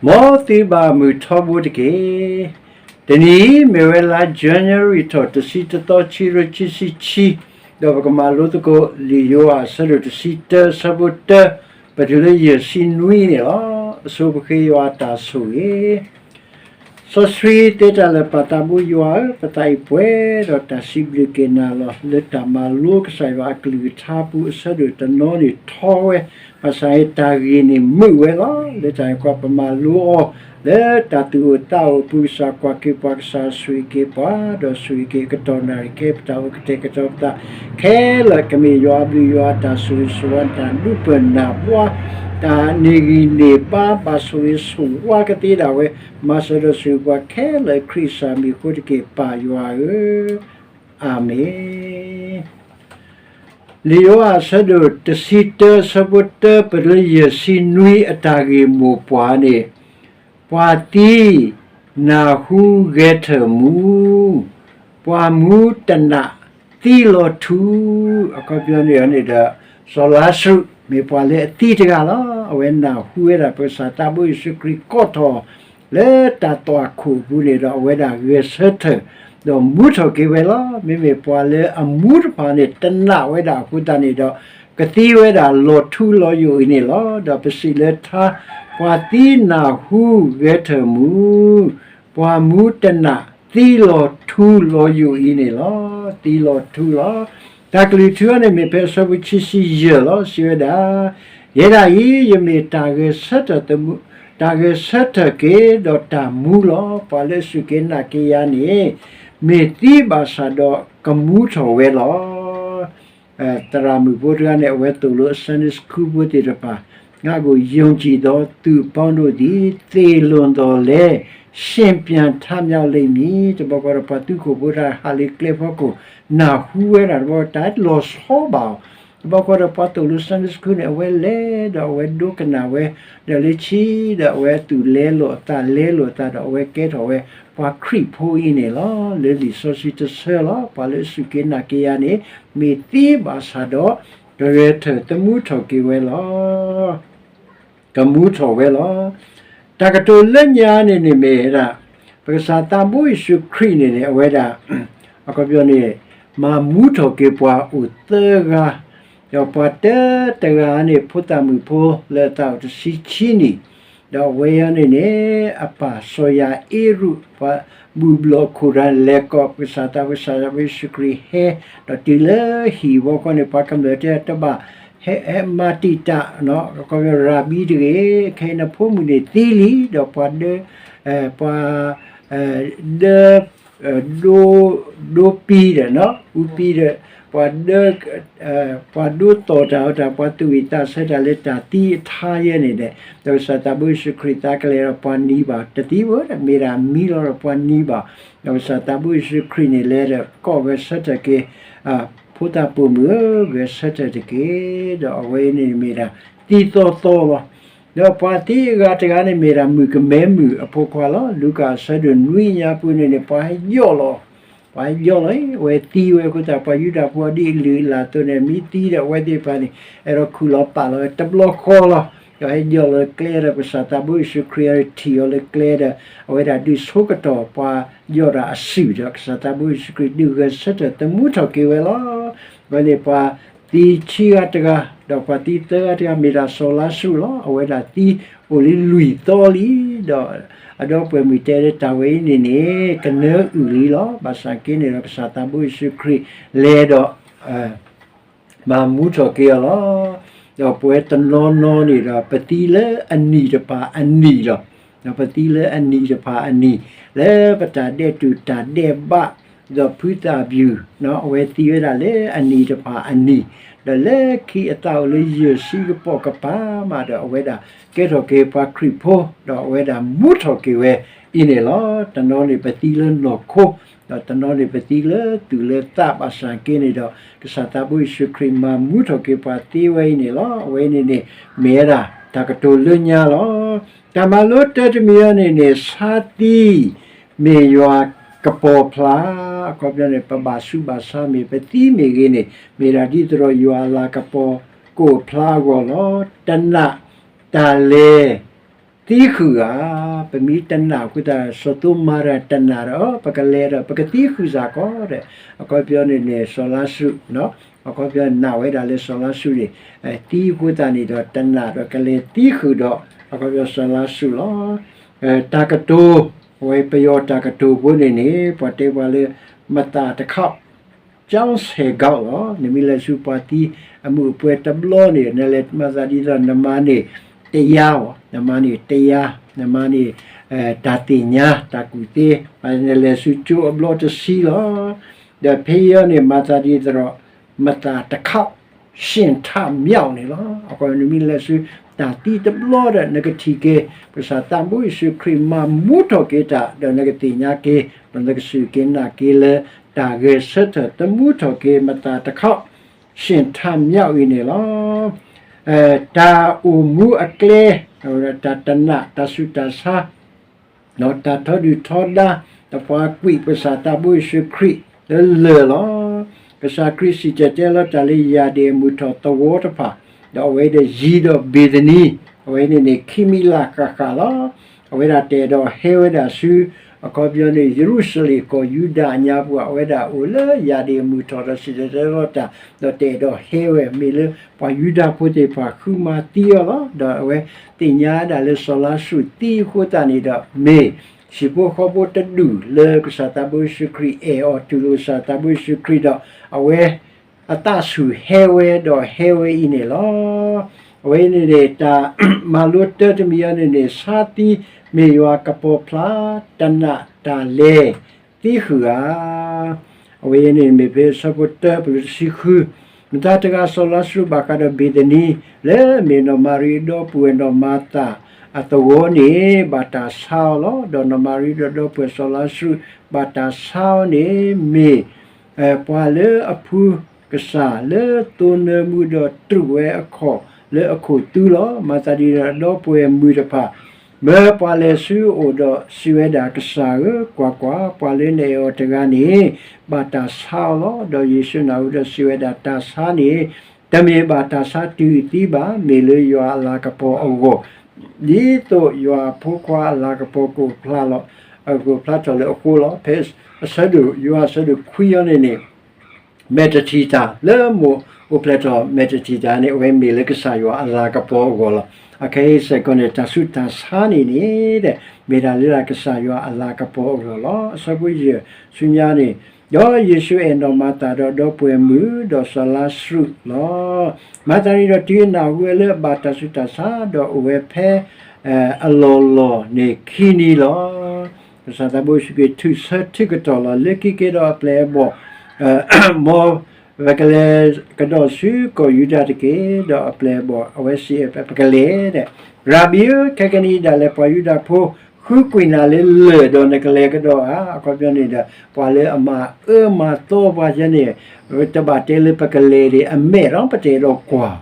မ်သုဘၣ်မုာ်ထီဘိတက့ၢ်. တနံၤအံၤမ့ၢ်ဝဲလါ January ထီၣ်တဆံတသီ ခံကထိခံဆံခံ, ဒီးပကမၤလိသကိး လံာ်ယိၤဟၣ်အဆၢဒိၣ်တဆံတၢ အဆၢဖိတၢ ပတုၤလၢယဲၢ်ဆံနွံန့ၣ်လီၤ. အဆိပဃ့ယွၤအတၢ်ဆိၣ်ဂ့ၤ စီဆှံတဲတၢ်လၢပၢ်သးဘိယွၤဧၢ, ပသးအံၤပှဲၤဒီးတၢ်စံးဘျုးက့ၤနၤလီၤ. လၢတၢ်မၤလိကစၢ်ယွၤအကလုၢ်ကထါပူၤ အဆၢဒိၣ်တနီၤန့ၣ်ထီဝဲ, ဘၣ်ဆၣ်အံၤတၢ်ဂ့ၢ်န့ၣ်မုာ်ဝဲလီၤ. လၢတၢ်န့ၣ်အဃိပမၤလိအီၤ လၢတၢ်သူၣ်အိၣ်သးအိၣ်အပူၤ ကစၢ်ကွၢ်က့ၤပှၤ ကစၢ်ဆိၣ်ဂ့ၤက့ၤပှၤ ဒီးဆိၣ်ဂ့ၤက့ၤကတီၢ်နၣ်ရံၣ်ခဲ ပတၢ်အိၣ်ကတဲာ်ကတီၤပသးခဲလၢာ် ကမ့ၢ်ယွၤအဘျုးယွၤအတၢ်ဆိၣ်ဂ့ၤဆိၣ်ဝါ တၢ်ဒူပၢၢ်နၢ်ဘှါ တၢ်န့ၢ်ဂံၢ်န့ၢ်ဘါ ဘၣ်ဆိၣ်ဂ့ၤဆိၣ်ဝါကသ့ဒၣ်ဝဲ မၤစၢၤဒီးဆိၣ်ဂ့ၤပှၤခဲလၢာ် ခရံာ်ကစၢ်မံၤအဃိတက့ၢ် ပၢ်ယွၤဧၢ, အၤမ့ၣ်. လံာ်ယိၤဟၣ်အဆၢဒိၣ်တဆံတၢ အဆၢဖိတၢ ပတုၤလၢယဲၢ်ဆံနွံ အတၢ်ဂ့ၢ်မိၢ်ပှၢ်န့ၣ်, ပှၤသံနၢ်ဟူဂဲၤထၢၣ်မူ, ပှၤမူတနာ်သံလီၤထူ, အခီပညီန့ၣ်န့ၣ်ဒီး စီၤလါစရူး မ့ၢ်ပှၤလၢအသံတဂၤလီၤ. အဝဲနၢ်ဟူဝဲဒၣ် ပကစၢ်သးဘိယ့ၣ်ၡူးခရံာ်ကိးထီၣ် လၢတၢ်သွၣ်ခိၣ်အပူၤန့ၣ်ဒီး အဝဲဒၣ်ဂဲၤဆၢထၢၣ် ဒီးမူထီၣ်က့ၤဝဲလီၤ. မ့မ့ၢ်ပှၤလၢအမူတဖၣ်န့ၣ် တနာ်ဝဲဒၣ်အဃိသတးန့ၣ်ဒီး ကသံဝဲဒၣ်လီၤထူလီၤယိာ်အံၤန့ၣ်လီၤ. ဒီးပစံးလၢထါ ပှၤသံနၢ်ဟူဂဲၤထၢၣ်မူ, ပှၤမူတနာ်သံလီၤထူလီၤယိာ်အံၤန့ၣ်လီၤ. သံလီၤထူလီၤ. တၢ်ကလုၢ်ထူအံၤန့ၣ် မ့ၢ်ဖဲအဆၢဖိခံဆံယဲၢ်လီၤ. စံးဝဲဒၣ်, ယဲဒၣ်အံၤ ယမ့ၢ်တၢ်ဂဲၤဆၢထၢၣ်သမူ, တၢ်ဂဲၤဆၢထၢၣ်က့ၤဒီးတၢ်မူလီၤ. ပှၤလၢအစူၢ်က့ၤနာ်က့ၤယၤန့ၣ် မ့ၢ်သံဘၣ်ဆၣ်ဒီးကမူထီၣ်ဝဲလီၤ. သရၣ်မုၣ်ဖိတဂၤန့ၣ် အဝဲသိၣ်လိ Sunday School ဖိသ့ၣ်တဖၣ်, ငါ့ကို ယုံကြည်သောသူအပေါင်းတို့သည် သေလွန်သော်လည်း ရှင်ပြန်ထမြောက်လိမ့်မည်. တဘျီဃီဒီးပှၤသူခိၣ်ဖိတၢ်ဟးလၢကျဲဖီခိၣ် နၢ်ဟူဝဲဒၣ်တဘျီ တၢ်လီၤဆီဘၣ်အီၤ, တဘျီဃီဒီးပှၤသိၣ်လိ Sunday School န့ၣ် အဝဲလဲၤဒီးအဝဲဒိကနၣ်ဝဲ ဒီးလၢခံဒီးအဝဲသူၣ်လဲလိာ်အသးလဲလိာ်အသးဒီး အဝဲကဲထီၣ်ဝဲပှၤခရံာ်ဖိအံၤန့ၣ်လီၤ. လၢလံာ်စီဆှံတဆၢလီၤ. ပှၤလၢအစူၢ်က့ၤနာ်က့ၤယၤန့ၣ် မ့ၢ်သံဘၣ်ဆၣ်ဒီး ကဂဲၤထၢၣ်သမူထီၣ်က့ၤဝဲလီၤ. ကမူထီၣ်ဝဲလီၤ. တၢ်ကတိၤလၢညါန့ၣ်န့ၣ်မ့ၢ်ဝဲဒၣ် ပကစၢ်သးဘိယ့ၣ်ၡူးခရံာ်န့ၣ်န့ၣ် အဝဲဒၣ် အခီပညီန့ၣ် မၤမူထီၣ်က့ၤပှၤအိၣ်သၢဂၤ, ဒီးပှၤတၢတဂၤန့ၣ် ဖိသၣ်မုၣ်ဖိလၢအသးအိၣ်တဆံခံနံၣ်, ဒီးအဝဲအံၤန့ၣ်န့ၣ် အပၢ်စီၤယၤအ့ရူး ပှၤဘူၣ်ဘျီၣ်ခိၣ်တဂၤ လဲၤကိးပကစၢ်သး ပကစၢ်သးဘိယ့ၣ်ၡူးခရံာ်ဟဲ, ဒီးတုၤလၢဟံၣ်ဝီခီန့ၣ် ပှၤကမျၢၢ်တဲတဘၣ် ဟဲမၤတံာ်တာ် အခီပညီ ရၤဘံတဂ့ၤ, ခဲအံၤနဖိမုၣ်န့ၣ်သံလံ, ဒီးပှၤဒၢ ပှၤ ဒၢ ဒိ ဒိပံဒီး အူပံဒီး ပှၤဒၢ ပှၤဒိသီၣ်တၢ်အီၤတၢ် ပှၤသူၣ်ဝံၣ်သးဆၢတၢ်လၢတၢ်သံအထါယဲန့ၣ်ဒီး ဒီးကစၢ်သးဘိယ့ၣ်ၡူးခရံာ်သးကလဲၤဒီးပှၤနံၤဘၣ် တသံဘၣ်ဒီး မ့ၢ်ဒၣ်မံလီၤဒီးပှၤနံၤဘၣ်, ဒီးကစၢ်သးဘိယ့ၣ်ၡူးခရံာ်န့ၣ်လဲၤဒီးကိးဂဲၤဆၢထၢၣ်က့ၤ ဖိသၣ်ပိာ်မုၣ်ဧၢ, ဂဲၤဆၢထၢၣ်တက့ၢ်, ဒီးအဝဲအံၤန့ၣ်မ့ၢ်ဒၣ်သံသီသီလီၤ. ဒီးပှၤသံအဂၤတဂၤန့ၣ်မ့ၢ်ဒၣ်မုၣ်ကမဲမုၣ်အဖိခွါလီၤ. လူၤကၣ်အဆၢဒိၣ်နွံညါပူၤန့ၣ်န့ၣ် ပှၤဟဲယီၢ်လီၤ, ပှၤဟဲယီၢ်လီၤ, အဝဲသံဝဲအဃိသတး ပှၤယူဒၤဖိအဒ်အလုၢ်အလၢ်အသိးန့ၣ် မ့ၢ်သံဒီး အဝဲသ့ၣ်တဖၣ်န့ၣ် အဲၣ်ဒိးခူၣ်လီၤပာ်လီၤဝဲတဘျီဃီလီၤ. ဒီးဟဲယီၢ်လီၤကျဲဒီး ကစၢ်သးဘိယ့ၣ်ၡူးခရံာ်အံၤထံၣ်အီၤလၢကျဲဒီး အဝဲဒၣ်ဒုးဆိကတီၢ်ပှၤယီၢ်တၢ်အစုၣ်ဒီး ကစၢ်သးဘိယ့ၣ်ၡူးခရံာ်ဒုးဂဲၤဆၢထၢၣ်သမူထီၣ်က့ၤဝဲလီၤ. အဝဲန့ၣ်ပှၤသံဆံဂၤတဂၤ ဒီးပှၤသံသၢဂၤတဂၤ မ့ၢ်ဒၣ်စီၤလါစရူးလီၤ. အဝဲဒၣ်သံအိၣ်လံလွံၢ်သီလံ, ဒီးအဒီပုၢ်ဝဲၢ်မုၣ်တဲလၢတၢ်ဝဲအံၤန့ၣ်န့ၣ် ကနၢအုၣ်လံလီၤ. ဘၣ်ဆၣ်က့န့ၣ်ဒီး ကစၢ်သးဘိယ့ၣ်ၡူးခရံာ်လဲၤဒီး မၤမူထီၣ်က့ၤအီၤလီၤ. ဒီးပဝဲတနီၤနီၤန့ၣ်ဒီး ပသံလၢအနံၣ်တဖၣ်အနံၣ်လီၤ. ဒီးပသံလၢအနံၣ်တဖၣ်အနံၣ် လၢပတၢ်ဒဲးတူာ်တၢ်ဒဲးဘး ဒီးဖုသၣ်ဘျုး အဝဲသံဝဲဒၣ်လၢအနံၣ်တဖၣ်အနံၣ်, ဒီးလၢခံအသးအိၣ်လၢယဲၢ်ဆံကပိာ်ကပၤမးဒီး အဝဲဒၣ်ကဲထီၣ်က့ၤပှၤခရံာ်ဖိ ဒီးအဝဲဒၣ်မူထီၣ်က့ၤဝဲအံၤန့ၣ်လီၤ. တနီၤန့ၣ်ပသံလၢနီၢ်ခိ ဒီးတနီၤန့ၣ်ပသံလၢသူၣ်လၢသး ဘၣ်ဆၣ်က့န့ၣ်ဒီး ကစၢ်သးဘိယ့ၣ်ၡူးခရံာ်မၤမူထီၣ်က့ၤပှၤသံဝဲအံၤန့ၣ်လီၤ. အဝဲအံၤန့ၣ်န့ၣ် မ့ၢ်ဝဲဒၣ်တၢ်ကတိၤလၢညါလီၤ. တၢ်မၤလိတၢတမံၤအံၤန့ၣ်န့ၣ် ဆါသံ မ့ၢ်ယွၤကပီၤဖျါ, အခီပညီန့ၣ် ပဘၣ်ဆူးဘၣ်ဆါမ့ၢ်ပသံမ့ၢ်ဂ့ၤန့ၣ် မ့ၢ်ဒၣ်ဒ်သိးဒီးယွၤအလၤကပီၤကအိၣ်ဖျါအဂီၢ်လီၤ. တနာ်တၢ်လဲၤ သံဃုာ်ဧါ. ပမ့ၢ်တနာ်အဃိသတး စီၤသိမၤတဂၤတနာ်ဒီး ပကလဲၤဒီး ပကသံဃုာ်စ့ၢ်ကီးဒီး အခီပညီန့ၣ်န့ၣ် စီၤလါစရူး အခီပညီနာ်ဝဲဒၣ်လၢစီၤလါစရူးန့ၣ် သံအဃိသတးန့ၣ်ဒီး တနာ်ဒီးကလဲၤသံဃုာ်ဒီး အခီပညီစီၤလါစရူးလီၤ. တၢ်ကတိၤ, အဝဲပယီၤတၢ်ကတိၤဖိန့ၣ်န့ၣ် ပှၤတဲပှၤလၢ မသးတခီ ကၠီဆဲးဂီၤလီၤ. နမ့ၢ်လဲၤဆူပှၤသံအမုၢ်အပှဲၤတဘျီန့ၣ် နလဲၤမၤသးဒ်သိးနမၤန့ၢ်တယါအီၤ, နမၤန့ၢ်တယါ, နမၤန့ၢ် တၢ်သ့ၣ်ညါတၢ်ကူၣ်သ့, နလဲၤဆူကၠိအဘျီတဆံလီၤ. ဒီးဖဲအံၤန့ၣ် မၤသးဒ်သိး မသးတခီ ဆ့ၣ်ထးမျီးန့ၣ်လီၤ. အဃိနမ့ၢ်လဲၤဆူတၢ်သံတဘျီဒီး နကထံၣ်က့ၤ ကစၢ်သးဘိယ့ၣ်ၡူးခရံာ်မၤမူထီၣ်က့ၤတၢ် ဒီးနကသ့ၣ်ညါက့ၤ ဒီးနကစူၢ်က့ၤနာ်က့ၤလၢ တၢ်ဂဲၤဆၢထၢၣ်သမူထီၣ်က့ၤ မသးတခီ ဆ့ၣ်ထးမျီးအံၤန့ၣ်လီၤ. တၢ်အိၣ်မူအကျဲ, တၢ်တနာ် တၢ်ဆူးတၢ်ဆါ ဒီးတၢ်ထီဒုၣ်ထီဒါ ဒီးပှၤကွံာ်ကစၢ်သးဘိယ့ၣ်ၡူးခရံာ်လၢလၢၢ်လီၤ. ကစၢ်ခရံာ်စံၣ်တဲၤတဲလီၤတၢ်လၢယၢ်ဒ့ၣ်အမုၢ်ထီၣ်သဝီတဖၣ်, ဒီးအဝဲဒီးယံၤဒီးဘ့ၤသနံ, အဝဲန့ၣ်န့ၣ် ခံမံးလးဃၣ်ဃၣ်လီၤ. အဝဲဒၣ်တအဲၣ်ဒိးဟဲဝဲဒၣ်ဆူ အခီပညီန့ၣ် ယရူၤၡလ့ၣ်ကီၢ်ယူဒၤအညါပူၤ အဝဲဒၣ်အိၣ်လၢယၢ်ဒ့ၣ်အမုၢ်ထီၣ်ဒီးစံၣ်တဲၤတဲလီၤတၢ် ဒီးတအဲၣ်ဒိးဟဲဝဲ မ့ၢ်လၢပှၤယူဒၤဖိသ့ၣ်တဖၣ်ဃုမၤသံအီၤလီၤ. ဒီးအဝဲသ့ၣ်ညါဒၣ်လၢစီၤလါစရူးသံအဃိသတးန့ၣ်ဒီး မ့ၢ်ဟံၣ်ဖိဃီဖိတဒူၣ်လၢကစၢ်သးဘိယ့ၣ်ၡူးခရံာ်အဲၣ်အီၤတူၢ်လိာ်ကစၢ်သးဘိယ့ၣ်ၡူးခရံာ်ဒီး အဝဲ အသးဆူၣ်ဟဲဝဲဒီးဟဲဝဲအံၤန့ၣ်လီၤ. အဝဲန့ၣ်န့ၣ် တၢ်မၤလိတၢတမံၤအံၤန့ၣ်န့ၣ် ဆါသံမ့ၢ်ယွၤကပီၤဖျါ တနာ်တၢ်လဲၤသံဃုာ်ဧါ. အဝဲန့ၣ်မ့ၢ်ဖဲအဆၢဖိတၢ ပလၢတဆံဃု, မတၤတဂၤစီၤလါစရူးဘၣ်ဃးဒီးဘ့ၤသနံ လၢမ့ၢ်နီၢ်မၤရံဒီပုၢ်ဝဲၢ်နီၢ်မၤသၤအသဝီန့ၣ် ဘၣ်တၢ်ဆါအီၤလီၤ. ဒီးနီၢ်မၤရံဒီးဒီပုၢ်ဝဲၢ်စီၤလါစရူး ဘၣ်တၢ်ဆါအီၤန့ၣ်မ့ၢ် ပှၤလၢအဖှူကစၢ်လၢသိနၢမူဒီးတြူာ်ဝဲအခီၣ်လၢအခိၣ်သူလီၤ. မၤသးဒ်ဒီးဒီပုၢ်ဝဲၢ်မုၣ်တဖၣ် မၢပှၤလဲၤဆူအအိၣ်ဒီးစံးဝဲဒၣ် ကစၢ်ဧၢ, ကွၢ်ကွၢ်, ပှၤလၢနအဲၣ်အီၤတဂၤန့ၣ် ဘၣ်တၢ်ဆါအီၤလီၤ. ဒီးယ့ၣ်ၡူးနၢ်ဟူဒီးစံးဝဲဒၣ်, တၢ်ဆါန့ၣ် တမ့ၢ်ဘၣ်တၢ်ဆါတုၤအသံဘၣ်, မ့ၢ်လၢယွၤအလၤကပီၤအဂီၢ်, ဒ်သိးယွၤအဖိခွါအလၤကပီၤကအိၣ်ဖျါလီၤ, ကအိၣ်ဖျါထီၣ်လၢအဃိလီၤ. ဖဲအဆၢဒိၣ် ယိၤဟၣ်အဆၢဒိၣ်ခွံအံၤန့ၣ်န့ၣ် မဲာ်တထံၣ်တၢ် လၢမိၢ်အိၣ်ဖျဲၣ်ထီၣ်မဲာ်တထံၣ်တၢ်န့ၣ် အဝဲမ့ၢ်လၢကစၢ်ယွၤအလၤကပီၤအဂီၢ်လီၤ. အခဲအံၤစ့ၢ်ကီးန့ၣ် တၢ်ဆူးတၢ်ဆါန့ၣ်န့ၣ် မ့ၢ်ဒၣ်လၢကစၢ်ယွၤအလၤကပီၤအဂီၢ်လီၤ. အဆၢဖိယဲၢ် ဆူညါန့ၣ်, ဒီးယ့ၣ်ၡူးအဲၣ်နီၢ်မၤသၤဒီးဒီပုၢ်ဝဲၢ်မုၣ် ဒီးစီၤလါစရူးလီၤ. မၤသးဒ်ဒီးတုၤအနၢ်ဟူဝဲလၢအဘၣ်တၢ်ဆူးတၢ်ဆါ ဒီးအိၣ်ဝဲဖဲ အလီၢ်လီၢ်န့ၣ်ခံနံၤလီၤ. ကစၢ်သးဘိယ့ၣ်ၡူးခရံာ်ထုးဆၢထုကတီၢ်လီၤ လၢခံက့ၤဒီးအပျဲၢ်အဘီၣ်, မ်ပကလဲၤကဒီးဆူကီၢ်ယူဒၤတက့ၢ်. ဒီးအပျဲၢ်အဘီၣ် အဝဲစံး ပကလဲၤဒီး, ရၤဘံဧၢ, ခဲကနံၣ်အံၤဒၣ်လဲာ် ပှၤယူဒၤဖိ ဃုကွံာ်နၤလၢလၢၢ်ဒီးနကလဲၤကဒီးဧါ. အခီပညီန့ၣ်ဒီး ပှၤလၢအမၤအၢမၤသီပှၤယဲန့ၣ် တဘၣ်တဲလၢပကလဲၤဒံး အမဲာ်ဒီးပတအဲၣ်ဒိးကွၢ်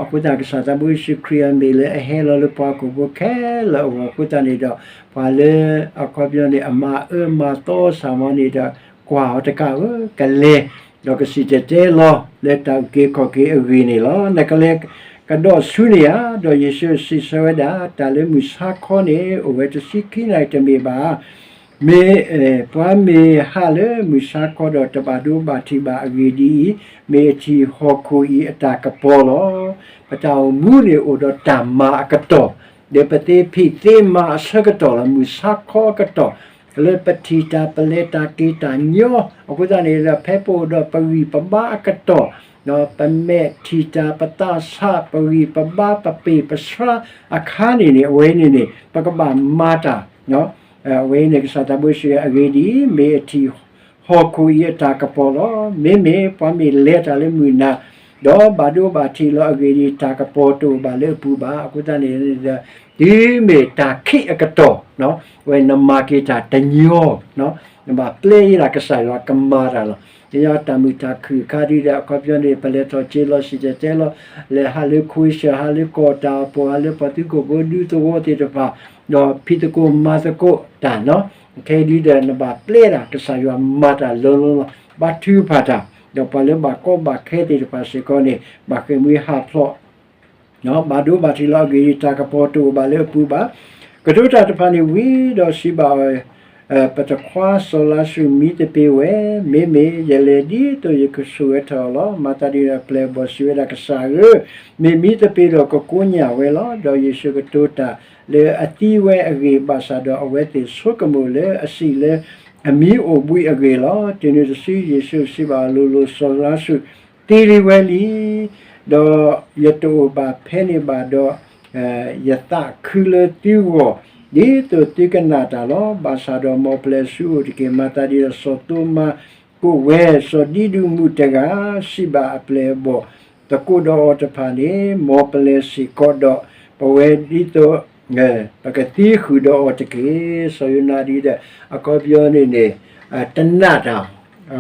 အဃိသတး ကစၢ်သးဘိယ့ၣ်ၡူးခရံာ်အမ့ၢ်လၢအဟဲလီၤလၢပှၤဟီၣ်ခိၣ်ဖိခဲလၢာ်အဂီၢ်အဃိသတးန့ၣ်ဒီး ပှၤလၢအခီပညီန့ၣ် အမၤအၢမၤသီစ့ၢ်ကီးန့ၣ်ဒီး ကွၢ်အီၤတကးဧၢ, ကလဲၤ, ဒီးကစံၣ်တဲၤတဲလီၤလၢတၢ်အုၣ်က့ၤခီၣ်က့ၤအဂ့ၢ်န့ၣ်လီၤ. နကလဲၤကဒီးဆူန့ၣ်ဧါ. ဒီးယ့ၣ်ၡူးစံးဆၢဝဲဒၣ်, တၢ်လၢမုၢ်ဆါခီန့ၣ် အိၣ်ဝဲတဆံခံနၣ်ရံၣ်တမ့ၢ်ဘၣ် မ့ၢ်, ပှၤမ့ၢ်ဟးလၢမုၢ်ဆါခီဒီး တဘၣ်ဒိဘၣ်ထံးဘၣ်အဂ့ၢ်ဒ်အံၤ, မ့ၢ်အထံၣ်ဟီၣ်ခိၣ်အံၤအတၢ်ကပီၤလီၤ. ပတၢ်အိၣ်မူန့ၣ်အိၣ်ဒီးတၢ်မၤအကတီၢ်, ဒီးပသ့ဖံးသ့မၤအဆၢကတီၢ်လီၤ. မုၢ်ဆါခီအကတီၢ် လၢပထံၣ်တၢ်ပလဲၤတၢ်က့ၤတၢ်ညီ, အဃိသတးန့ၣ်ဒီး ဖဲပအိၣ်ဒီးပဂံၢ်ပဘါအကတီၢ်, ဒီးပမဲာ်ထံၣ်တၢ်ပသးဆး ပဂံၢ်ပဘါပပ့ၢ်ပဆှါအခါန့ၣ်န့ၣ် အဝဲန့ၣ်န့ၣ် ပကဘၣ်မၤတၢ် အဝဲအံၤန့ၣ် ကစၢ်သးဘိယ့ၣ်ၡူးအဂ့ၢ်ဒ်အံၤ, မ့ၢ်အထံၣ်ဟီၣ်ခိၣ်အံၤအတၢ်ကပီၤလီၤ. မ့မ့ၢ်ပှၤမ့ၢ်လဲၤတၢ်လၢမုၢ်နၤ, ဒီးဘၣ်ဒိဘၣ်ထံးလီၤအဂ့ၢ်ဒ်အံၤ, တၢ်ကပီၤတအိၣ်ဘၣ်လၢအပူၤဘၣ်. အဃိသတးန့ၣ်ဒီး တုၤမ့ၢ်တၢ်ခံးအကတီၢ်, အဝဲနမၤက့ၤတၢ်တညီ, နဘၣ်ပျဲယဲဒၣ်ကစၢ်ယွၤကမၤတၢ်လီၤ. ကညီတၢ်မုာ်တၢ်ခုၣ်အခါဒ်ဒီး အခီပညီန့ၣ် ပလဲၤထီၣ်က့ၤလီၤစံၣ်တဲၤတဲလီၤ, လဲၤဟးလၢခဝ့ၡၢၣ် ဟးလၢကီၢ်တၢ်အပူၤ ဟးလၢပှၤသုးခိၣ်ဖိဒူသဝီသ့ၣ်တဖၣ်, ဒီးဖံးသကိးမၤသကိးတၢ်နီၤ, ခဲအံၤဒ်ဒီး နဘၣ်ပျဲဒၣ်ကစၢ်ယွၤမၤတၢ်လီၤလီၤလီၤ, ဘါထုကဖၣ်တၢ်, ဒီးပှၤလၢဘၣ်ကီဘၣ်ခဲသ့ၣ်တဖၣ်စ့ၢ်ကီးန့ၣ် ဘၣ်ဃ့ၢ်မှံဟးဖျိး ဘၣ်ဒိဘၣ်ထံးလီၤ. အဂ့ၢ်ဒ်အံၤ, တၢ်ကပီၤတအိၣ်ဘၣ်လၢအပူၤဘၣ်. ကတိၤတၢ်တဖၣ်န့ၣ်ဝံၤဒီးစံးဘၣ်အီၤ, ပတခွါစီၤလၤစရူးမံသပ့ၤဝဲ, မ့မ့ၢ်ယလဲၤဒ်သိးယကဆိၣ်ဂ့ၤထီၣ်အီၤလီၤ. မၤသးဒ်န့ၣ်ဒီး ပျဲၢ်အဘီၣ်စံးဝဲဒၣ်, ကစၢ်ဧၢ, မ့ၢ်မံသပ့ၤဒီးကကိညၢ်ဝဲလီၤ. ဒီးယ့ၣ်ၡူးကတိၤတၢ်လၢအသံဝဲအဂ့ၢ်, ဘၣ်ဆၣ်ဒီးအဝဲသ့ၣ်ဆိကမိၣ်လၢအစံးလၢအမံအိၣ်ဘှံးအဂ့ၢ်လီၤ. တုၤနုၤတစုယ့ၣ်ၡူးစံးဘၣ်အီၤ, လိၤလိၤ, စီၤလၤစရူးသံလံဝဲလံ ဒီးယတအိၣ်ဘၣ်ဖဲန့ၣ်ဘၣ်ဒီး, ယသးခုလၢသုဂီၢ်, ဒ်သိးသုကနာ်တၢ်လီၤ. ဘၣ်ဆၣ်ဒီးမ်ပျဲၢ်ဆူအိၣ်တက့ၢ်. မၤသးဒ်ဒီးစီၤသိမါကိးဝဲ, စီၤဒံဒူးမုၣ်တဂၤ, စံးဘၣ်အပျဲၢ်အဘီၣ်သကိးဒီးအီၤတဖၣ်န့ၣ်, မ်ပလဲၤစ့ၢ်ကီးဒီးပဝဲဒ်သိး ပကသံဃုာ်ဒီးအီၤတက့ၢ်. စီၤယိၤနါဒ်ဒီး အခီပညီန့ၣ်န့ၣ်, တနာ်တၢ်,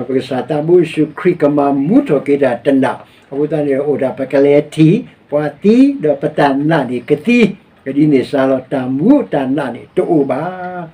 ပကစၢ်သးဘိယ့ၣ်ၡူးခရံာ်ကမၤမူထီၣ်က့ၤတၢ်တနာ်, အဃိသတးန့ၣ် အိၣ်ဒၣ်ပကလဲၤထံၣ်ပှၤသံ, ဒီးပတၢ်နာ်န့ၣ်ကသံ, ကဒ်န့ၣ်စ့ၢ်လီၤ. တၢ်မူတၢ်နာ်န့ၣ်တအိၣ်ဘၣ်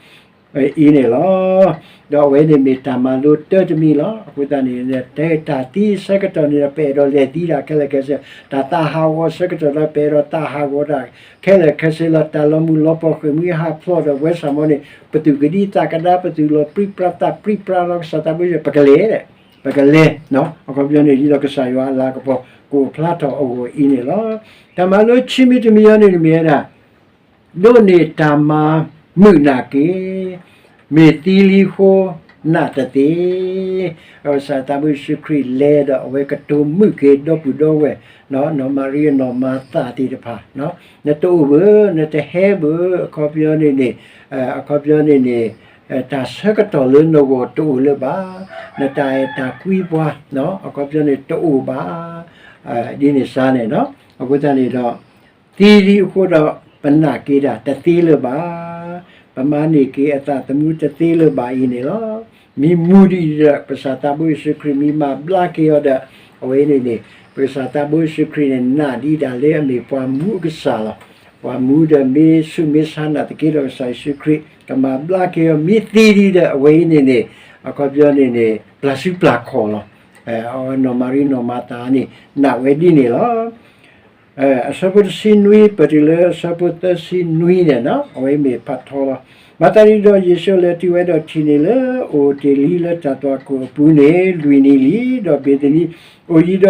အံၤန့ၣ်လီၤ. ဒီးအဝဲန့ၣ်မ့ၢ်တၢ်မၤလိတၢ်တမံၤလီၤ. အဃိသတးန့ၣ် တၢ်သံအဆၢကတီၢ်န့ၣ်ဒီး ပအဲၣ်ဒိးလဲၤသံတၢ်ခဲလၢာ်ခဲဆ့, တၢ်သးဟးဂီၤအဆၢကတီၢ်ဒီး ပအဲၣ်ဒိးသးဟးဂီၤတၢ်ခဲလၢာ်ခဲဆ့လီၤ. တၢ်လီၤမုၢ်လီၤပှီၢ်ဃ့ၢ်မှံဟးဖျိးဒီးပဝဲစ့ၢ်မီၤန့ၣ် ပသူၣ်ကဒံသးကဒါ, ပသူၣ်လီၤပြံပြါသးပြံပြါလီၤ. ကစၢ်သးဘိယ့ၣ်ၡူး ပကလဲၤ, ပကလဲၤ, အခီပညီန့ၣ် ဒ်သိးကစၢ်ယွၤအလၤကပီၤကအိၣ်ဖျါထီၣ်အဂီၢ်အံၤန့ၣ်လီၤ. တၢ်မၤလိခံမံၤတမံၤအံၤန့ၣ်မ့ၢ်ဝဲဒၣ် ဒိးန့ၢ်တၢ်မၤမုာ်နာ်က့ၤ, မ့ၢ်သံလံအဃိနာ်တသ့. ကစၢ်သးဘိယ့ၣ်ၡူးခရံာ်လဲၤဒီးအဝဲကတိၤမုာ်က့ၤဒီပုၢ်ဒီဝဲၢ်, နီၢ်မၤရံအနီၢ်မၤသၤသ့ၣ်တဖၣ်, နတအိၣ်ဘၣ်, နတဟဲဘၣ်, အခီပညီန့ၣ်န့ၣ်, အခီပညီန့ၣ်န့ၣ်, တၢ်ဆၢကတီၢ်လၢနဂီၢ်တအိၣ်လၢၤဘၣ်, နတၢ်အဲၣ်တၢ်ကွံပှၤ, အခီပညီန့ၣ်တအိၣ်ဘၣ်, ဒ်န့ၣ်စ့ၢ်န့ၣ်, အဃိသတးန့ၣ်ဒီး သံလံအဃိဒီး ပနာ်က့ၤတၢ်တသ့လၢၤဘၣ်, ပမၤန့ၢ်က့ၤအသးသမူတသ့လၢၤဘၣ်အံၤန့ၣ်လီၤ. မ့ၢ်မူဒ်အံၤဒီး ကစၢ်သးဘိယ့ၣ်ၡူးခရံာ်မ့ၢ်မၤဘျါက့ၤအီၤဒီး အဝဲန့ၣ်န့ၣ် ပကစၢ်သးဘိယ့ၣ်ၡူးခရံာ်န့ၣ် နာ်ဒံးဒၣ်လၢအမ့ၢ်ပှၤမူအကစၢ်လီၤ. ပှၤမူဒီးမ့ၢ်ဆူးမ့ၢ်ဆါနာ်သက့ဒီး ကစၢ်ယ့ၣ်ၡူးခရံာ် ကမၤဘျါက့ၤအီၤ မ့ၢ်သံဒံးဒီး အဝဲအံၤန့ၣ်န့ၣ် အခီပညီန့ၣ်န့ၣ် ပျၢ်စုပျၢ်ခီၣ်လီၤ. နီၢ်မၤရံနီၢ်မၤသၤန့ၣ် နာ်ဝဲဒ်န့ၣ်လီၤ. အဆၢဖိတဆံနွံ ပတုၤလၢအဆၢဖိသၢဆံနွံန့ၣ် အဝဲမ့ၢ်ဖးထီလီၤ. မၤသးဒ်န့ၣ်ဒီး ယ့ၣ်ၡူးလဲၤတုၤဝဲဒီးထံၣ်န့ၢ်လၢအိၣ်တ့ၢ်လံလၢတၢ်သွၣ်ခိၣ်အပူၤန့ၣ် လွံၢ်နံၤလံ, ဒီးဘ့းသနံအိၣ်ယံၤဒီး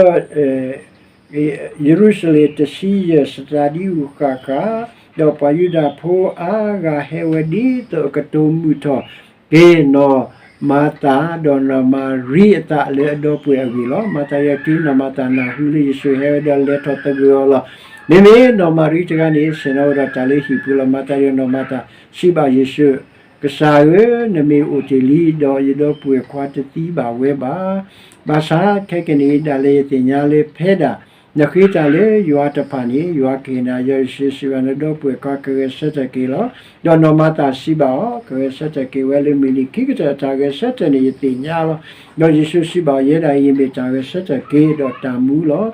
ယရူၤၡလ့ၣ်တဆံယဲၢ်စတၤဒံအူဃၣ်ဃၣ်, ဒီးပှၤယူဒၤဖိအါဂၤဟဲဝဲဒ်သိးအကတိၤမုာ်ထီၣ်က့ၤနီၢ်မၤသၤ ဒီးနီၢ်မၤရံအသးလၢအဒီပုၢ်ဝဲၢ်အဂ့ၢ်လီၤ. မၤသးဒ်န့ၣ်ဒီး တုၤနီၢ်မၤသၤနၢ်ဟူလၢယ့ၣ်ၡူးဟဲဝဲဒီးလဲၤထီၣ်သဂၢၢ်အီၤလီၤ. မ့မ့ၢ်နီၢ်မၤရံတဂၤန့ၣ် ဆ့ၣ်နီၤဝဲဒီးတၢ်လၢဟံၣ်ပူၤလီၤ. မၤသးဒ်န့ၣ်ဒီး နီၢ်မၤသၤစံးဘၣ်ယ့ၣ်ၡူး, ကစၢ်ဧၢ, နမ့ၢ်အိၣ်တ့ၢ်လံဒီး ယဒီပုၢ်ဝဲၢ်ခွါတသံဘၣ်ဝဲဘၣ်. ဘၣ်ဆၣ်ခဲကနံၣ်အံၤဒၣ်လဲာ်ယသ့ၣ်ညါလၢဖဲဒၣ် နဃ့တၢ်လၢယွၤတဖၣ်န့ၣ် ယွၤကဟ့ၣ်နၤ, ဒီးယ့ၣ်ၡူးစံးဘၣ် နဒီပုၢ်ဝဲၢ်ခွါကဂဲၤဆၢထၢၣ်က့ၤလီၤ. ဒီးနီၢ်မၤသၤစံးဘၣ်အီၤ, ကဂဲၤဆၢထၢၣ်က့ၤဝဲလၢမုၢ်နံၤခံကတၢၢ်, တၢ်ဂဲၤဆၢထၢၣ်န့ၣ်ယသ့ၣ်ညါလီၤ. ဒီးယ့ၣ်ၡူးစံးဘၣ်အီၤ, ယဲဒၣ်အံၤမ့ၢ်တၢ်ဂဲၤဆၢထၢၣ်က့ၤဒီးတၢ်မူလီၤ.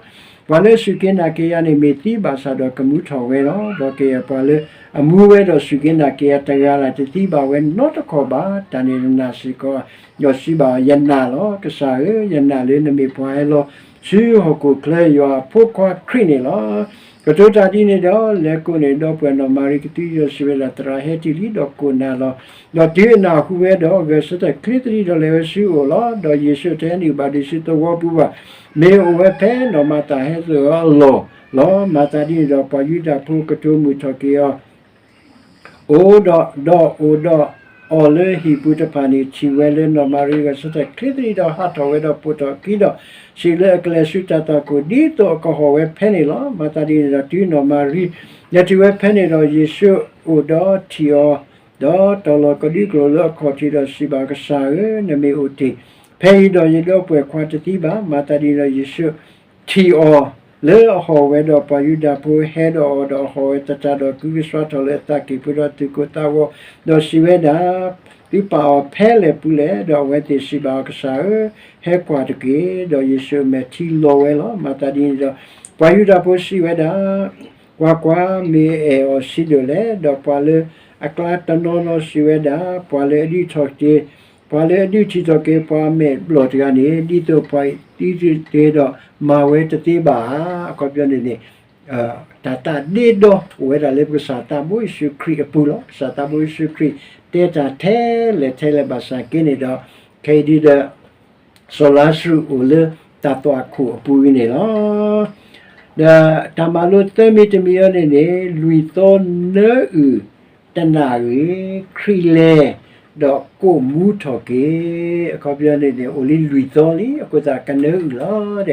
ပှၤလၢအစူၢ်က့ၤနာ်က့ၤယၤန့ၣ် မ့ၢ်သံဘၣ်ဆၣ်ဒီးကမူထီၣ်ဝဲလီၤ. ဒီးကယဲၢ်ပှၤလၢအမူဝဲဒီးစူၢ်က့ၤနာ်က့ၤယၤတဂၤလၢ် တသံဘၣ်ဝဲနီတခီၣ်ဘၣ်. တၢ်န့ၣ်နနာ်စ့ၢ်ကီး, ဒီးစံးဘၣ်အီၤ, ယနာ်လီၤ. ကစၢ်ဧၢ, ယနာ်လၢနမ့ၢ်ပှၤဟဲလီၤဆူဟီၣ်ခိၣ်ချၢ ယွၤအဖိခွါခရံာ်န့ၣ်လီၤ. ကတိၤတၢ်ဒ်န့ၣ်ဒီး လဲၤကိးန့ၢ်အဒီပုၢ်ဝဲၢ်နီၢ်မၤရံကသံဒီးစံးဝဲဒၣ်, သရၣ်ဟဲတ့ၢ်လံ ဒီးကိးနၤလီၤ. ဒီးတုၤအနၢ်ဟူဝဲဒီး ဂဲၤဆၢထၢၣ်ချ့သဒံးဒီးလဲၤဝဲဆူအအိၣ်လီၤ. ဒီးယ့ၣ်ၡူးတဟဲနုာ်ဘၣ်ဒံးဆူသဝီပူၤဘၣ်, မ့ၢ်အိၣ်ဝဲဖဲနီၢ်မၤသၤဟဲသိၣ်အီၤအလီၢ်လီၤ. မၤသးဒ်န့ၣ်ဒီး ပှၤယူဒၤဖိကတိၤမုာ်ထီၣ်က့ၤအီၤ အိၣ်ဒီး, ဒီးအိၣ်ဒီးအီၤလၢဟံၣ်ပူၤတဖၣ်န့ၣ် ထံၣ်ဝဲလၢနီၢ်မၤရံဂဲၤဆၢထၢၣ်ချ့သဒံးဒီး ဟးထီၣ်ဝဲဒီးပိာ်ထီၣ်အခံဒီး စံးလၢအကလဲၤဆူတၢ်သွၣ်ခိၣ် ဒ်သိးအကဟီၣ်ဝဲဖဲန့ၣ်လီၤ. မၤသးဒ်န့ၣ်ဒီး တုၤနီၢ်မၤရံလဲၤတုၤဝဲဖဲန့ၣ်ဒီး ယ့ၣ်ၡူးအိၣ်ဒီးထံၣ်အီၤ, ဒီးတီၤလီၤကဒွံကျိာ်လၢအခီၣ်ထံးဒီးစံးဘၣ်, ကစၢ်ဧၢ, နမ့ၢ်အိၣ်တ့ၢ်ဖဲအံၤဒီး ယဒီပုၢ်ဝဲၢ်ခွါတသံဘၣ်. မၤသးဒ်န့ၣ်ဒီး ယ့ၣ်ၡူးထံၣ်အီၤလၢအဟီၣ်ဝဲဒီး ပှၤယူဒၤဖိဟဲဒီးအီၤဒီးအဟီၣ်ဝဲသတးဒီး ကုကစွါထီၣ်လၢအသးကံၢ်ပူၤဒီးသူၣ်ကိၢ်သးဂီၤ, ဒီးစံးဝဲဒၣ်, သုပာ်အီၤဖဲလဲၣ်ပူၤလဲၣ်. ဒီးအဝဲသ့ၣ်စံးဘၣ်အီၤ, ကစၢ်ဧၢ, ဟဲကွၢ်တက့ၢ်. ဒီးယ့ၣ်ၡူးအမဲာ်ထံလီၤဝဲလီၤ. မၤသးဒ်န့ၣ်ဒီး ပှၤယူဒၤဖိစံးဝဲဒၣ်, ကွၢ်ကွၢ်, မ့ၢ်အအဲၣ်အီၤဆံးဒိၣ်လဲၣ်. ဒီးပှၤလၢအကျါတနီၤနီၤစံးဝဲဒၣ်, ပှၤလၢအဒုးထီၣ်က့ၤ, ပှၤလၢအဒုးထံၣ်ထီၣ်က့ၤ ပှၤမဲာ်ဘျီၣ်တဂၤန့ၣ် ဒ်သိးပှၤအံၤသံတ့ၢ်ဒီး မၤဝဲတသ့ဘၣ်ဧါ. အခီပညီန့ၣ်န့ၣ် တၢ်သးဒ့ဒီအိၣ်ဝဲဒၣ်လၢပကစၢ်သးဘိယ့ၣ်ၡူးခရံာ်အပူၤလီၤ. ကစၢ်သးဘိယ့ၣ်ၡူးခရံာ် တဲတၢ်ထဲလဲၣ်ထဲလဲၣ်ဘၣ်ဆၣ်က့န့ၣ်ဒီး ခဲအံၤဒ်ဒီး စီၤလါစရူးအိၣ်လၢတၢ်သွၣ်ခိၣ်အပူၤအံၤန့ၣ်လီၤ. ဒီးတၢ်မၤလိသၢမံၤတမံၤအံၤန့ၣ်န့ၣ် လွံၢ်သီနၢအုၣ်တနၣ်ရံၣ်, ခရံာ်လဲၤ ဒီးကိးမူထီၣ်က့ၤ, အခီပညီန့ၣ်န့ၣ် အိၣ်လံလွံၢ်သီလံ, အဃိသတးကနၢအုၣ်လီၤဒီး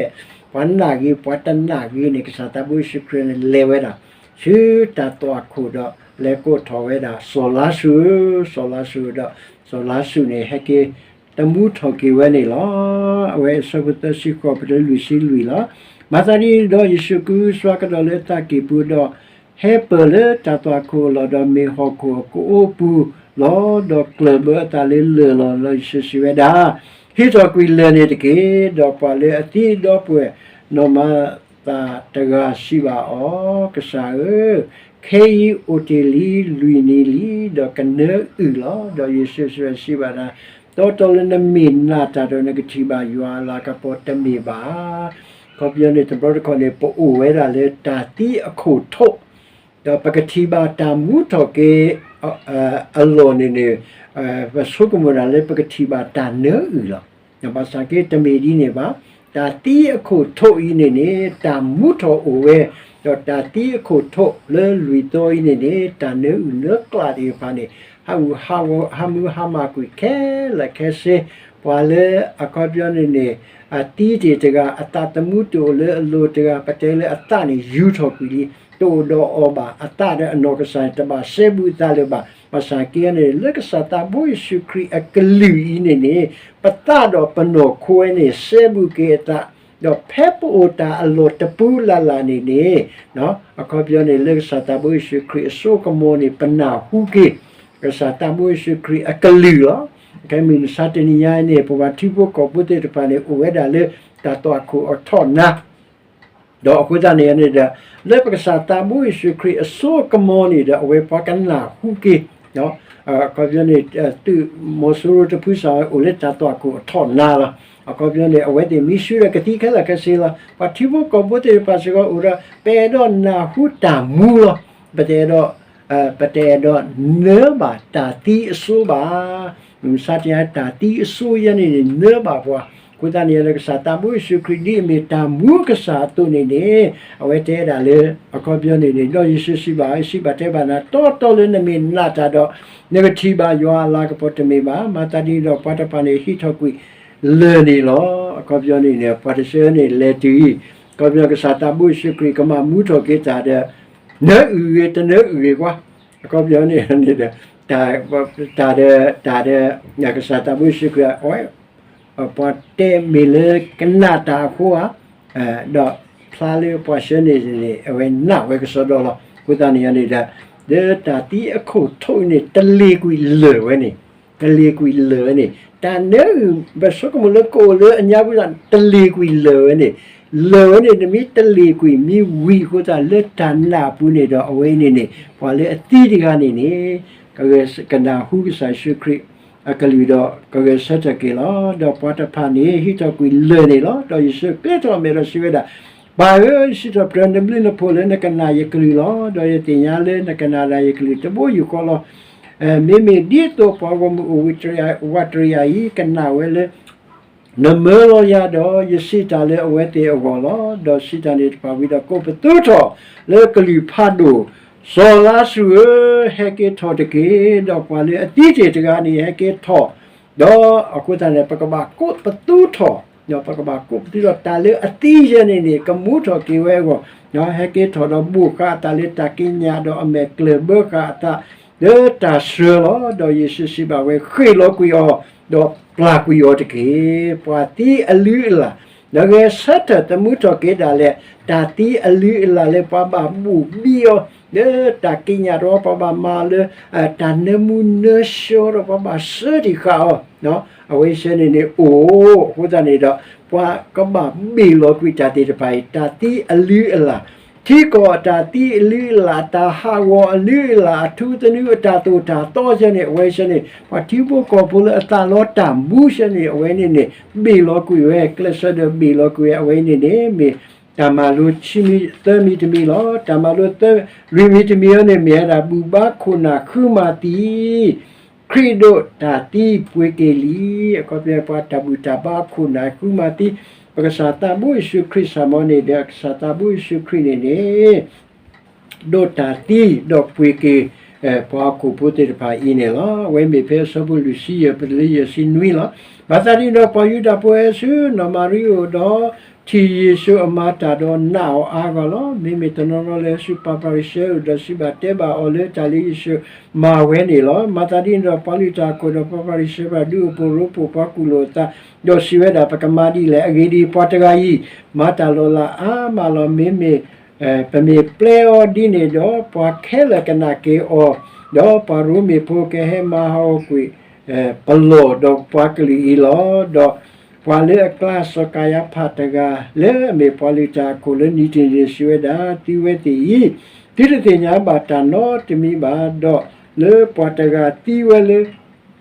ပှၤနာ်ဂ့ၤ ပှၤတနာ်ဂ့ၤန့ၣ် ကစၢ်သးဘိယ့ၣ်ၡူးခရံာ်န့ၣ် လဲၤဝဲဒၣ် ဆူတၢ်သွၣ်ခိၣ်ဒီး လဲၤကိးထီၣ်ဝဲဒၣ် စီၤလါစရူးဧၢ, စီၤလါစရူးဧၢ, ဒီး စီၤလါစရူးန့ၣ် ဟဲက့ၤ တမူထီၣ်က့ၤဝဲန့ၣ်လီၤ. အဝဲအဆၢဖိသၢဆံဃိး ပတုၤလွံၢ်ဆံလွံၢ်လီၤ. မၤသးဒ်န့ၣ်ဒီး ယ့ၣ်ၡူးကဟုကစွါကဒီးလၢအသးကံၢ်ပူၤဒီး ဟဲပၢၢ်လၢတၢ်သွၣ်ခိၣ်အလီၢ်ဒီး မ့ၢ်ဟီၣ်ခိၣ်အကအိပူၤလီၤ. ဒီးကျၢၢ်ဘၢအသးလၢလၢၢ်လီၤ. ဒီးယ့ၣ်ၡူးစံးဝဲဒၣ်, ဟံးထီၣ်ကွံာ်လၢၢ်န့ၣ်တက့ၢ်. ဒီးပှၤလၢအသံအဒီပုၢ်ဝဲၢ် နီၢ်မၤသၤတဂၤစံးဘၣ်အီၤ, ကစၢ်ဧၢ, ခဲအံၤအိၣ်တ့ၢ်လံလွံၢ်နံၤလံ, ဒီးကနၢအုၣ်လီၤ. ဒီးယ့ၣ်ၡူးစံးဘၣ်ဒၣ်, တီတီလၢနမ့ၢ်နာ်တၢ်ဒီး နကထံၣ်ဘၣ်ယွၤအလၤကပီၤတမ့ၢ်ဘၣ်. အခီပညီန့ၣ် တဘျီတခီၣ်န့ၣ် ပအိၣ်ဝဲဒၣ်လၢတၢ်သံအခိၣ်ထိး ဒီးပကထံၣ်ဘၣ်တၢ်မူထီၣ်က့ၤ အလီၢ်န့ၣ်န့ၣ် ပဆိကမိၣ်ဒၣ်လၢပကထံၣ်ဘၣ်တၢ်နၢအုၣ်လီၤ. ဘၣ်ဆၣ်က့တမ့ၢ်ဒ်န့ၣ်ဘၣ်. တၢ်သံအခိၣ်ထိးအံၤန့ၣ်န့ၣ် တၢ်မူထီၣ်အိၣ်ဝဲ, ဒီးတၢ်သံအခိၣ်ထိးလၢလွံၢ်သီအံၤန့ၣ်န့ၣ် တၢ်နၢအုၣ်နၢကျးသ့ၣ်တဖၣ်န့ၣ် ဟးမုၢ်ဟးမၤကွံာ်ခဲလၢာ်ခဲဆ့, ပှၤလၢအခီပညီန့ၣ်န့ၣ် အသံတ့ၢ်တဂၤ အသးသမူတအိၣ်လၢအလိၤတဂၤ ပတဲလၢအသးန့ၣ်ယူၤထီၣ်ကွံာ်လံ, တအိၣ်ဒီးအီၤဘၣ်, အသးဒီးအနီၢ်ကစၢ်န့ၣ် တဘၣ်စဲဘူးအသးလၢၤဘၣ်. ဘၣ်ဆၣ်က့န့ၣ် လၢကစၢ်သးဘိယ့ၣ်ၡူးခရံာ်အကလုၢ်အံၤန့ၣ်န့ၣ် ပသးဒီးပနီၢ်ခိဝဲန့ၣ် စဲဘူးက့ၤအသး, ဒီးဖဲပအိၣ်တၢ်အလီၢ်တပူၤလၢ်လၢ်န့ၣ်န့ၣ် အခီပညီန့ၣ် လၢကစၢ်သးဘိယ့ၣ်ၡူးခရံာ်အစိကမီၤန့ၣ် ပနၢ်ဟူက့ၤ ကစၢ်သးဘိယ့ၣ်ၡူးခရံာ်အကလုၢ်လီၤ. ခဲမုၢ်မဆါတနံၤညါန့ၣ် ပှၤထံဖိကီၢ်ဖိသ့ၣ်တဖၣ်န့ၣ် အိၣ်ဝဲဒၣ်လၢတၢ်သွၣ်ခိၣ်အထီၣ်နါ ဒီးအဃိသတးန့ၣ်န့ၣ်ဒီး လၢပကစၢ်သးဘိယ့ၣ်ၡူးခရံာ်အစိကမီၤန့ၣ်ဒီး အဝဲပှၤကနၢ်ဟူက့ၤ, အခီပညီန့ၣ် သုးမီၤစိရိၤတဖုစၢ်ဝဲအိၣ်လၢတၢ်သွၣ်ခိၣ်အထီၣ်နါလီၤ. အခီပညီန့ၣ် အဝဲသ့ၣ်မံဆူဒီးကသံခဲလၢာ်ခဲဆ့လီၤ. ပှၤထံဖိကီၢ်ဖိသ့ၣ်တဖၣ်စ့ၢ်ကီးအိၣ်ဒီး ပအဲၣ်ဒိးနၢ်ဟူတၢ်မူလီၤ. ပတအဲၣ်ဒိး ပတအဲၣ်ဒိးနၢဘၣ်တၢ်သံအစိဘၣ်. မုၢ်မဆါတနံၤညါ တၢ်သံအစိယဲန့ၣ်န့ၣ် နၢဘၣ်ပှၤ. အဃိသတးန့ၣ် လၢကစၢ်သးဘိယ့ၣ်ၡူးခရံာ် ဒ်အမ့ၢ်တၢ်မူကစၢ်အသိးန့ၣ်န့ၣ် အဝဲတဲဒၣ်လၢ အခီပညီန့ၣ်န့ၣ် ဒီးယ့ၣ်ၡူးစံးဘၣ် စံးဘၣ်တဲဘၣ်နၤ တီတီလၢနမ့ၢ်နာ်တၢ်ဒီး နကထံၣ်ဘၣ်ယွၤအလၤကပီၤတမ့ၢ်ဘၣ်. မၤသးဒ်န့ၣ်ဒီး ပှၤတဖၣ်န့ၣ် ဟံးထီၣ်ကွံာ်လၢၢ်န့ၣ်လီၤ. အခီပညီန့ၣ်န့ၣ် ပှၤတဆၢန့ၣ် လဲၤတုၤအံၤ အခီပညီ ကစၢ်သးဘိယ့ၣ်ၡူးခရံာ်ကမၤမူထီၣ်က့ၤတၢ်ဒီး နၢအုၣ်ဂ့ၤ တနၢအုၣ်ဂ့ၤကွၢ်. အခီပညီန့ၣ်န့ၣ်ဒီး တၢ်ဒီး တၢ်ဒီး ကစၢ်သးဘိယ့ၣ်ၡူးခရံာ် အဝဲ ပှၤတဲမ့ၢ်လၢကနၣ်တၢ်အဃိဧါ, ဒီးဖျါလၢပှၤဆှၢန့ၣ်န့ၣ် အဝဲနာ်ဝဲကစီဒီလီၤ. အဃိသတးန့ၣ်န့ၣ်ဒီး လၢတၢ်သံအခိၣ်ထိးအံၤန့ၣ် တလ့ၤကွံာ်လၢၢ်ဝဲန့ၣ်, တလ့ၤကွံာ်လၢၢ်ဝဲန့ၣ် တၢ်နၢအုၣ် ပဆိကမိၣ်လၢကအိၣ်လၢအညါပူၤ တလ့ၤကွံာ်လၢၢ်ဝဲန့ၣ်, လၢၢ်ဝဲန့ၣ် နမ့ၢ်တလ့ၤကွံာ် မ့ၢ်ဝံၤအဃိသတး လၢတၢ်နာ်အပူၤန့ၣ်ဒီး အဝဲအံၤန့ၣ်န့ၣ် ပှၤလၢအသံတဂၤန့ၣ်န့ၣ် ကဂဲၤကနၢ်ဟူကစၢ်ယ့ၣ်ၡူးခရံာ် အကလုၢ်ဒီး ကဂဲၤဆၢထၢၣ်က့ၤလီၤ. ဒီးပှၤတဖၣ်န့ၣ် ဟံးထီၣ်ကွံာ်လၢၢ်န့ၣ်လီၤ. ဒီးယ့ၣ်ၡူးကျဲထီၣ်အမဲာ်ဒီးစံးဝဲဒၣ်, ပၢ်ဧၢ, ယစံးထီၣ်ပတြၢၤနဘျုးနဖှိၣ်လၢနကနၣ်ယကလုၢ်လီၤ. ဒီးယသ့ၣ်ညါလၢနကနၣ်ဒၣ်ယကလုၢ်တဘိယူၢ်ဃီလီၤ. မ့မ့ၢ်ဒ်သိးပှၤဂီၢ်မုၢ်အိၣ်ဝးတရံးယၤအံၤ ကနၣ်ဝဲလၢ နမၢလီၤယၤဒီး ယစံးတၢ်လၢအဝဲသ့ၣ်အဂီၢ်လီၤ. ဒီးစံးတၢ်န့ၣ်တဖၣ်ဝံၤဒီး ကိးပသူထီၣ်လၢကလုၢ်ဖးဒိၣ်, စီၤလါစရူးဧၢ, ဟဲက့ၤထီၣ်တက့ၢ်. ဒီးပှၤလၢအသံတ့ၢ်တဂၤန့ၣ် ဟဲက့ၤထီၣ်, ဒီးအဃိသတးန့ၣ် ပကဘၣ်ကိးပသူထီၣ်, ဒီးပကဘၣ်ကိးပသူထီၣ် တၢ်လၢအသံယဲန့ၣ်န့ၣ် ကမူထီၣ်က့ၤဝဲအဂီၢ်, ဟဲက့ၤထီၣ်ဒီးဘိၣ်ဃာ်အသးလၢတၢ်ကံးညာ်ဒီးအမဲာ်ကျၢၢ်ဘၢဃာ်အသး လၢတၢ်ဆှၢလီၤ. ဒီးယ့ၣ်ၡူးစံးဘၣ်ဝဲ, ဃ့ၢ်လီၤကွံာ်အီၤ, ဒီးပျၢ်ကွံာ်အီၤတက့ၢ်. ပှၤသံအလုၢ်အလၢ်, ဒီးဂဲၤဆၢထၢၣ်သမူထီၣ်က့ၤဒၣ်လဲာ် တၢ်သံအလုၢ်အလၢ်လၢပှၤဘၣ်ဘိၣ်ဘံအီၤ, လၢတၢ်ကံးညာ်ဒီးပှၤဘၣ်မၤလၢ တၢ်နၢမူနၢဆှီဒီးပှၤဘၣ်စၢတံၢ်ဃာ်အီၤ, အဝဲဆၢန့ၣ်န့ၣ်အိၣ်, အဃိသတးန့ၣ်ဒီး ပှၤကဘၣ်ဘ့ၣ်လီၤကွံာ်တၢ်သ့ၣ်တဖၣ်အံၤ တၢ်သံအလုၢ်အလၢ်, ထံကီၢ်အတၢ်သံအလုၢ်အလၢ်, တၢ်ဟးဂီၤအလုၢ်အလၢ်, အထူသနူအတၢ်သိၣ်တၢ်သီဆၢန့ၣ် အဝဲဆၢန့ၣ် ပှၤထံဖိကီၢ်ဖိလၢအသးလီတၢ်မူဆၢန့ၣ် အဝဲန့ၣ်န့ၣ် ဘ့ၣ်လီၤကွံာ်ဝဲ, ကျဲးစၢးဒီးဘ့ၣ်လီၤကွံာ်ဝဲ အဝဲန့ၣ်န့ၣ် မ့ၢ် တၢ်မၤလိခံမံၤသၢမံၤတမံၤလီၤ. တၢ်မၤလိသၢ လွံၢ်မံၤတမံၤအံၤန့ၣ် မ့ၢ်ဝဲဒၣ် ဘူၣ်ဘါခိၣ်နၢ်ဃုမၤသံ ခရံာ်ဒိးတၢ်သံပှ့ၤက့ၤလံ. အခီပညီ ပှၤတၢ်ဘူၣ်တၢ်ဘါခိၣ်နၢ်ဃုမၤသံ ပကစၢ်သးဘိယ့ၣ်ၡူးခရံာ်စ့ၢ်မ့ၢ်န့ၣ်ဒီး ကစၢ်သးဘိယ့ၣ်ၡူးခရံာ်န့ၣ်န့ၣ် ဒိးတၢ်သံဒီးပှ့ၤက့ၤ ပှၤဟီၣ်ခိၣ်ဖိသ့ၣ်တဖၣ်အံၤန့ၣ်လီၤ. အဝဲမ့ၢ်ဖဲအဆၢဖိလွံၢ်ဆံယဲၢ် ပတုၤလၢယဲၢ်ဆံနွံလီၤ. မၤသးဒ်န့ၣ်ဒီး ပှၤယူဒၤဖိဟဲဆူနီၢ်မၤရံအအိၣ်ဒီး ထံၣ်ယ့ၣ်ၡူးအမၤတၢ်ဒီးနာ်အီၤအါဂီၢ်လီၤ. မ့မ့ၢ်တနီၤနီၤလဲၤဆူပှၤဖၤရံၤၡဲအအိၣ်ဒီးစံးဘၣ်တဲဘၣ်အီၤလၢတၢ်လၢယ့ၣ်ၡူးမၤဝဲန့ၣ်လီၤ. မၤသးဒ်န့ၣ်ဒီး ပှၤလုၢ်တၢ်အခိၣ်ဒီးပှၤဖၤရံၤၡဲတဖၣ်ဒုးအိၣ်ဖှိၣ်ရိဖှိၣ်ပှၤကူၣ်လိာ်အသး ဒီးစံးဝဲဒၣ် ပကမၤဒ်လဲၣ်. အဂ့ၢ်ဒ်အံၤ, ပှၤတဂၤအံၤ မၤတၢ်လီၤလးအါမးလီၤ. မ့မ့ၢ် ပမ့ၢ်ပျဲအီၤဒ်န့ၣ်ဒီး ပှၤခဲလၢာ်ကနၣ်က့ၤအီၤ, ဒီးပှၤရိမ့ၤဖိကဟဲမၤဟးဂီၤကွံာ် ပလီၢ်ဒီးပှၤကလုာ်အံၤလီၤ. ဒီးပှၤလၢအကျါ စီၤကၤယါဖးတဂၤ လၢအမ့ၢ်ပှၤလုၢ်တၢ်အခိၣ်လၢနံၣ်တနံၤန့ၣ် စံးဝဲဒၣ်, သုဝဲသ့ၣ်အံၤ သုတသ့ၣ်ညါဘၣ်တၢ်နီတမံၤဘၣ်. ဒီးလၢပှၤတဂၤသံဝဲလၢ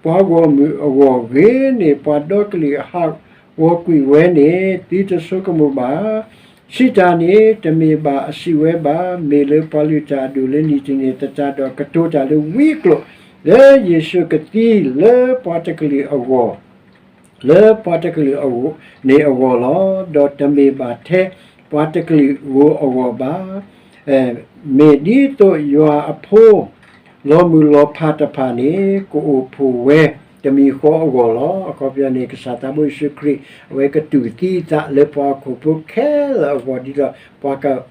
ပှၤဂီၢ်မုၢ်အဂီၢ်ဂ့ၤန့ၢ် ပှၤဒီကလုာ်ဟးဂီၤကွံာ်ဝဲန့ၣ် သုတဆိကမိၣ်ဘၣ်. စံးတၢ်န့ၣ် တမ့ၢ်ဘၣ်အစံးဝဲဘၣ်. မ့ၢ်လၢပှၤလုၢ်တၢ်အဒိၣ်လၢနံၣ်တနံၤသတးဒီး ကတိၤတၢ်လၢဝံအကျိာ် လၢယ့ၣ်ၡူးကသံလၢပှၤတကလုာ်အဂီၢ် လၢပှၤတကလုာ်အဂီၢ်န့ၣ်အဂီၢ်လီၤ. ဒီးတမ့ၢ်ဘၣ်ထဲပှၤတကလုာ်ဧိၤအဂီၢ်ဘၣ်. မ့ၢ်ဒ်သိးယွၤအဖိ လီၤမုၢ်လီၤဖးတဖၣ်န့ၣ် ကအိၣ်ဖှိၣ်ဝဲတမံၤဃီအဂီၢ်လီၤ. အခီပညီန့ၣ် ကစၢ်သးဘိယ့ၣ်ၡူးခရံာ် အဝဲကတူၢ်သံအသးလၢပှၤဟီၣ်ခိၣ်ဖိခဲလၢာ်အဂီၢ် ဒ်သိး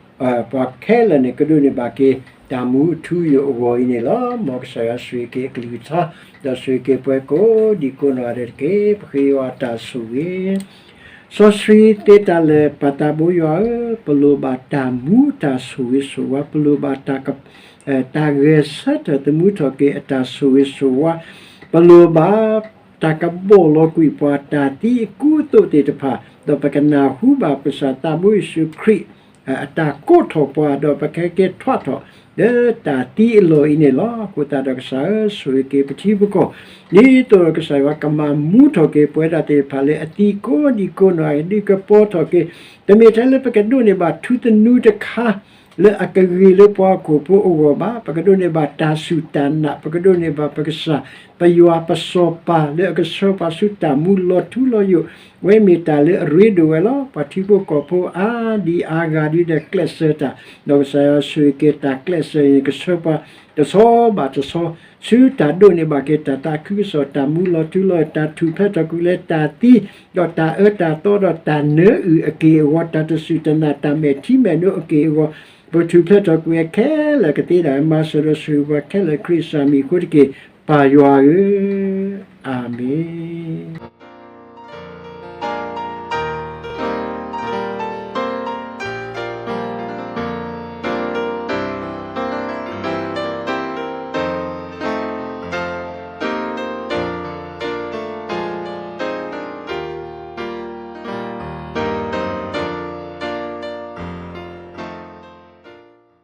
ပှၤခဲလၢာ်န့ၣ် ကဒိးန့ၢ်ဘၣ်က့ၤ တၢ်မူအထူအယိာ်အဂီၢ်အံၤန့ၣ်လီၤ. မ်ကစၢ်ယွၤဆိၣ်ဂ့ၤက့ၤအကလုၢ်ကထါ ဒီးဆိၣ်ဂ့ၤက့ၤပှၤကိးဒံးကိးနီၢ်ဂၤဒဲးတက့ၢ်. ပဃ့ယွၤအတၢ်ဆိၣ်ဂ့ၤ စီဆှံသ့တၢ်လၢာ် ပၢ်သးဘိယွၤဧၢ, ပလိၣ်ဘၣ်တၢ်မူတၢ်ဆိၣ်ဂ့ၤဆိၣ်ဝါ, ပလိၣ်ဘၣ်တၢ်က တၢ်ဂဲၤဆၢထၢၣ်သမူထီၣ်က့ၤအတၢ်ဆိၣ်ဂ့ၤဆိၣ်ဝါ, ပလိၣ်ဘၣ်တၢ်ကဘီၣ်လီၤကွံာ်ပှၤတၢ်သံအကူအသိးသ့ၣ်တဖၣ်, ဒီးပကနၢ်ဟူဘၣ်ပကစၢ်သးဘိယ့ၣ်ၡူးခရံာ် အတၢ်ကိးထီၣ်ပှၤ ဒီးပကကဲထီၣ်ထီၣ်လၢတၢ်သံအလီၢ်အံၤန့ၣ်လီၤ. အဃိသတးဒီးကစၢ်ဧၢ, ဆိၣ်ဂ့ၤက့ၤပထံပကီၢ်, ဒ်သိးဒီးကစၢ်ယွၤကမၤမူထီၣ်က့ၤပဝဲဒၣ်သ့ၣ်တဖၣ်လၢအသံကိးဒံးကိးနီၢ်ဂၤဒဲး ဒုးကပီၤထီၣ်က့ၤ, တမ့ၢ်ထဲလၢပကဒိးန့ၢ်ဘၣ်ထူသနူတခါ လၢအကဂ့ၤလၢပှၤဟီၣ်ခိၣ်ဖိအဂီၢ်ဘၣ်, ပကဒိးန့ၢ်ဘၣ်တၢ်စူၢ်တၢ်နာ်, ပကဒိးန့ၢ်ဘၣ်ပကစၢ် ပယွၤပစီၤပၤလၢအကဆှၢပှၤဆူတၢ်မူလီၤထူလီၤယိာ်, အဝဲမ့ၢ်တၢ်လၢအရ့ဒိၣ်ဝဲလီၤ. ပှၤထံဖိကီၢ်ဖိအါဒံအါဂၤဒုးဒီးကျဲးစၢးတၢ်, ဒီးကစၢ်ယွၤဆိၣ်ဂ့ၤက့ၤတၢ်ကျဲးစၢးအံၤ ကဆှၢပှၤတဆီဘၣ်တဆီ ဆူတၢ်ဒိးန့ၢ်ဘၣ်က့ၤတၢ်သးခုကစီၣ် တၢ်မူလီၤထူလီၤယိာ် တၢ်ထူၣ်ဖျဲးထီၣ်ကွံာ်လၢတၢ်သံ, ဒီးတၢ်အၢတၢ်သီဒီးတၢ်နၢအုၣ်အက့ၢ်အဂီၤ တၢ်တစူၢ်တနာ် တၢ်မဲာ်ထံမဲာ်နိအက့ၢ်အဂီၤ, ပထူၣ်ဖျဲးထီၣ်ကွံာ်ဝဲခဲလၢာ်ကသ့ဒၣ် မၤစၢၤဒီးဆိၣ်ဂ့ၤပှၤခဲလၢာ် ခရံာ်စၢ်မံၤအဃိတက့ၢ်, ပၢ်ယွၤဧၢ, အၤမ့ၣ်.